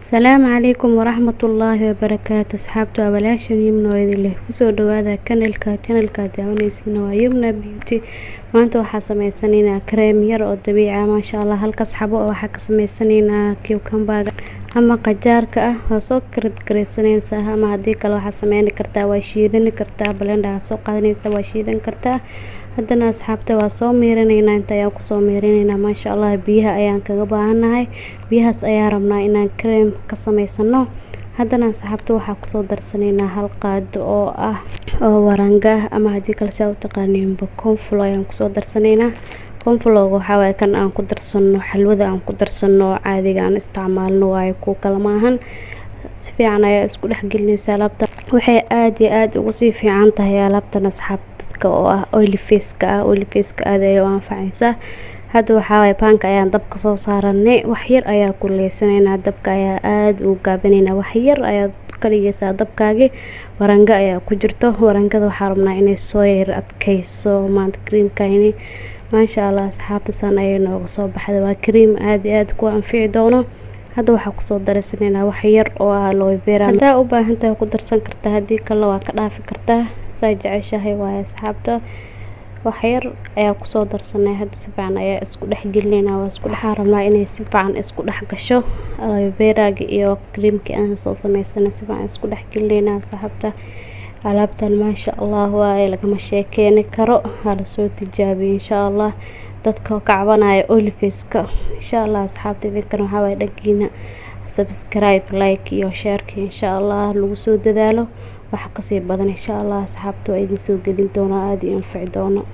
Asalaamu calaykum waraxmatullaahi wabarakaatu. Asxaabta, waa walaashan Yumna oo idin leh kusoo dhawaada kanalka. Channelka daawanaysiina waa Yumna Beauty. Maanta waxaa sameysanaynaa kareem yar oo dabiici ah, maasha Allah. Halkaas xabo oo waxaa ka sameysanaynaa cucumber ama qajaarka ah. Waa soo karadgaraysanaysaa ama haddii kale waxaa sameyni kartaa, waa shiidani kartaa, blender soo qaadanaysaa, waa shiidan kartaa. Haddana asxaabta, waa soo miirinaynaa. Inta ayaan kusoo miirinaynaa, maasha Allah. Biyaha ayaan kaga baahannahay, biyahaas ayaa rabnaa inaan kareem ka sameysano. Haddana asxaabta, waxaa kusoo darsanaynaa hal qaado oo ah oo waranga ah, ama haddii kale saa u taqaaniinba cornflour ayaan kusoo darsanaynaa. Cornflour waxaa waaye kan aan ku darsano xalwada, aan ku darsano caadiga aan isticmaalno waaye, kuwa kale maahan. Si fiican ayaa isku dhex gelinaysa alaabta. Waxay aada iyo aada ugu sii fiican tahay alaabtan, asxaabta, dadka oo ah oily face-ka ah. Oily face-ka aada ayay u anfacaysaa. Hadda waxaa waaye paanka ayaan dabka soo saaranay, wax yar ayaa kuleysanaynaa, dabka ayaa aada u gaabinaynaa, wax yar ayaad ka dhigaysaa dabkaagi. Waranga ayaa ku jirto. Warangada waxaa rabnaa inay soo yar adkayso maanta creamkayni, maasha Allah. Asxaabta, saan ayay nooga soo baxday. Waa cream aada iyo aada ku anfici doono. Hadda waxaa kusoo darsanaynaa wax yar oo ah aloe vera. Haddaa u baahan tahay ku darsan kartaa, haddii kalena waa ka dhaafi kartaa, saa jeceshahay waaye. Asxaabta, wax yar ayaa kusoo darsanay. Hadda si fiican ayaa isku dhex gelinaynaa. Waa isku dhex rabnaa inay si fiican isku dhex gasho aloe vera-ga iyo creamkii aan soo sameysanay. Si fiican isku dhex gelinaynaa. Asxaabta, alaabtan maasha Allah waaye, lagama sheekeeni karo. Hala soo tijaabiyo, insha Allah, dadka ka cabanaya oily face-ka, insha Allah. Asxaabta, idinkan waxaa waaye dhankiina subscribe, like iyo shareka, insha Allah, lagu soo dadaalo. Wax kasii badan, insha Allah, asxaabta, waa idin soo gelin doonaa, aada iyo anfici doono.